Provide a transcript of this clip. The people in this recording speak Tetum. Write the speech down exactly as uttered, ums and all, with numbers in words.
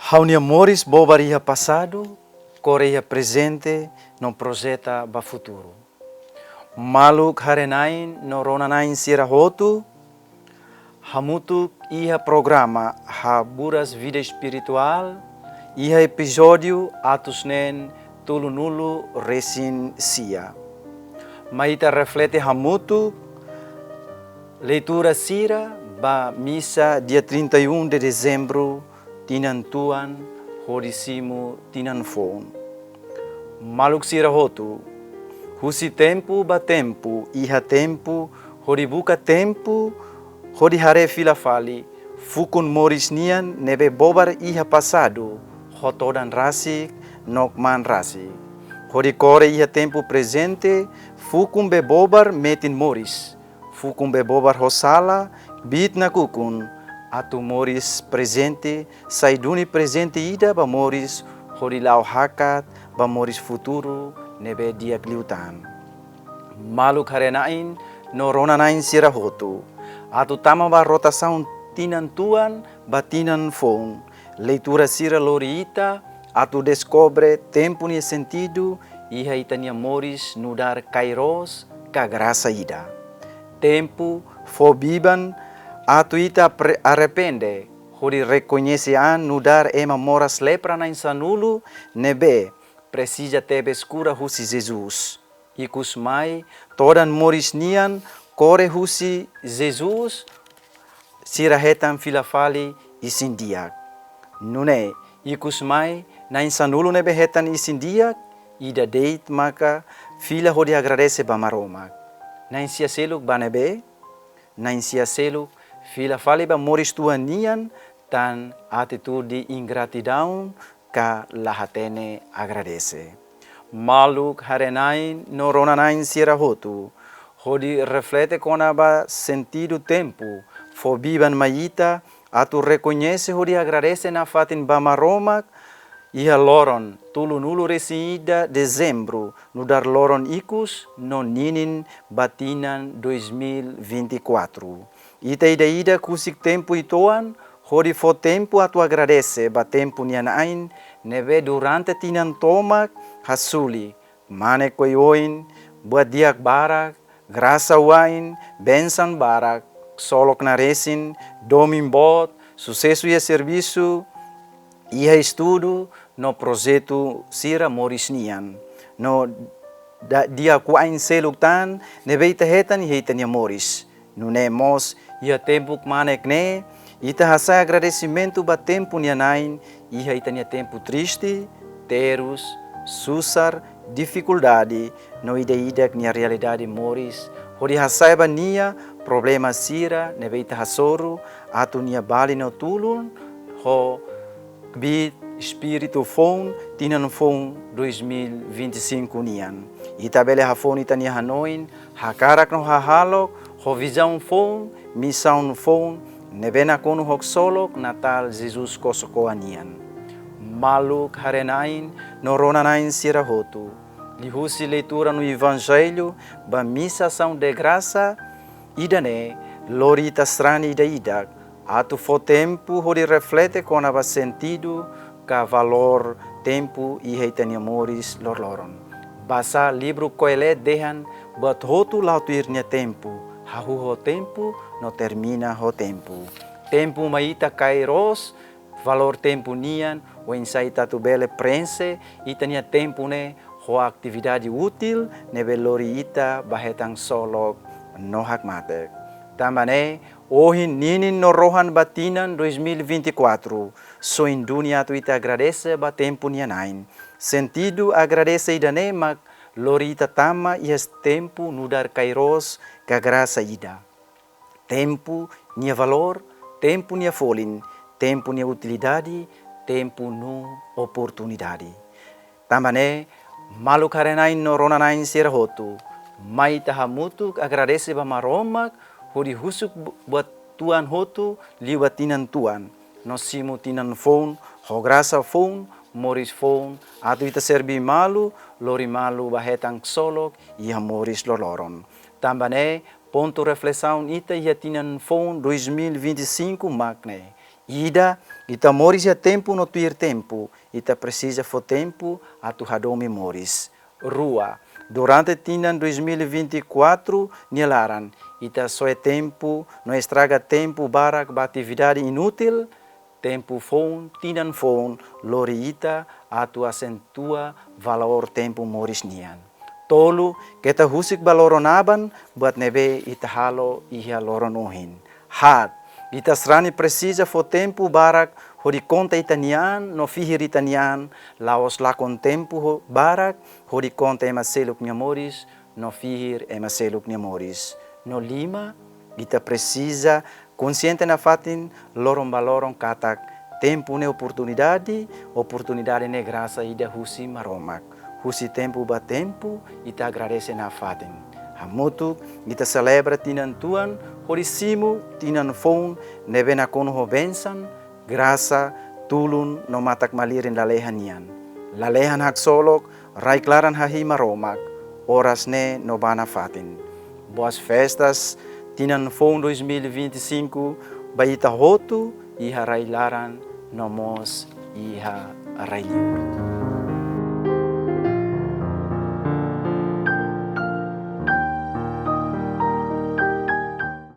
Ha'u-nia moris bobar iha pasadu, kore iha prezente, no projeta ba futuru. Maluk haree-na'in no rona-na'in sira hotu, hamutuk iha programa Haburas Vida Espirituál, iha epizódiu atus neen tolunulu-resin-sia. Mai ita reflete hamutuk leitura sira ba misa dia trinta e um de dezembro, tinan tuan, hodi simu tinan foun. Maluk sira hotu, husi tempu ba tempu, iha tempu, hodi buka tempu, hodi haree fila fali fukun moris nian ne'ebé bobar iha pasadu, ho todan rasik no kmaan rasik. Hodi kore iha tempu prezente, fukun be bobar metin moris, fukun be bobar ho sala, kbiit nakukun, atu moris prezente, sai duni prezente ida ba moris, hodi la'o hakat ba moris futuru ne'ebé di'ak liután. Maluk haree-na'in no rona-na'in sira hotu, atu tama ba rotasaun tinan tuan ba tinan foun, leitura sira lori ita atu deskobre tempu nia sentidu iha ita-nia moris nu'udar kairos ka grasa ida. Tempu fó biban atu ita apre-, arrepende, hodi rekoñese an nu'udar ema moras lepra na'in sanulu ne'ebé presiza tebes kura husi Jesus. Ikus mai, todan moris nian kore husi Jesus, sira hetan fila fali isin-di'ak. Nune'e, ikus mai, na'in sanulu ne'ebé hetan isin-di'ak, ida de'it maka fila hodi agradese ba Maromak. Na'in-sia seluk ba ne'ebé? Na'in-sia seluk fila fali ba moris tuan nian, tan atitude ingratidaun ka la hatene agradese. Maluk haree-na'in no rona-na'in sira hotu, hodi reflete kona-ba sentidu tempu, fó biban mai ita atu rekoñese hodi agradese nafatin ba Maromak, iha loron tolunulu-resin-ida dezembru, nu'udar loron ikus no ninin ba tinan dois mil vinte e quatro. Ita ida-idak husik tempu uitoan, hodi fó tempu atu agradese ba tempu nia na'in, ne'ebé durante tinan tomak, hasoru, kmanek oioin, buat di'ak barak, grasa wa'in, bensaun barak, ksolok naresin, domin boot, susesu iha servisu, iha estudu, no projetu sira moris nian. No da-, di'ak wa'in seluk tan, ne'ebé ita hetan iha ita-nia moris. Nune'e mós, iha tempu kmanek ne'e, ita hasa'e agradesimentu ba tempu nia na'in, iha ita-nia tempu triste, terus, susar, difikuldade, no ida-idak nia realidade moris, hodi hasa'e ba nia problema sira ne'ebé ita hasoru, atu nia bali no tulun, ho kbiit espíritu foun, tinan foun dois mil vinte e cinco nian. Ita bele hafoun ita-nia hanoin, hakarak no hahalok, ho vizaun foun, misaun foun, ne'ebé nakonu ho ksolok Natál Jesus Kosoko nian. Maluk haree-na'in no rona-na'in sira hotu, liuhusi leitura no Evanjellu ba misa Asaun de Grasa ida-ne'e, lori ita sarani ida-idak atu fó tempu hodi reflete kona-ba sentidu ka valór tempu iha ita-nia moris loroloron. Basá livru Koelet dehan, buat hotu la'o tuir nia tempu, hahú ho tempu, no termina ho tempu. Tempu mai ita kairos, valór tempu nian, oinsá ita atu bele preenxe ita-nia tempu ne'e ho atividade útil ne'ebé lori ita ba hetan ksolok no hakmatek. Tanba ne'e, ohin ninin no rohan ba tinan dois mil vinte e quatro, soin duni atu ita agradese ba tempu nia na'in. Sentidu agradese ida-ne'e mak lori ita tama iha tempu nu'udar kairos ka grasa ida. Tempu nia valór, tempu nia folin, tempu nia utilidade, tempu no oportunidade. Tanba ne'e, maluk haree-na'in no rona-na'in sira hotu, mai ita hamutuk agradese ba Maromak, hodi husik bu-, buat tuan hotu, liu ba tinan tuan. No simu tinan foun, ho grasa foun, moris foun, atu ita serví malu, lori malu ba hetan ksolok iha moris loroloron. Tanba ne'e, pontu reflesaun ita iha tinan foun dois mil vinte e cinco mak ne'e. Ida, ita moris iha tempu no tuir tempu, ita presiza fó tempu atu hadomi moris. Rua, durante tinan dois mil e vinte e quatro nia laran, ita soe tempu no estraga tempu barak ba atividade inútil, tempu foun, tinan foun, lori ita atu asentua valór tempu moris nian. Tolu, keta husik ba loron aban buat ne'ebé ita halo iha loron ohin. Haat, ita sarani presiza fó tempu barak hodi konta ita-nia an no fihir ita-nia an, la'ós lakon tempu ho-, barak hodi konta ema seluk nia moris no fihir ema seluk nia moris. No lima, ita presiza konxiente nafatin loron ba loron katak tempu ne'e oportunidade, oportunidade ne'e grasa ida husi Maromak. Husi tempu ba tempu, ita agradese nafatin. Hamutuk, ita selebra tinan tuan, hodi simu tinan foun ne'ebé nakonu ho bensan, grasa, tulun no matak-malirin lalehan nian. Lalehan haksolok, rai-klaran hahi'i Maromak, oras ne'e no ba nafatin. Boas festas tinan foun dois mil e vinte e cinco ba ita hotu, iha rai-laran no mós iha rai-liur.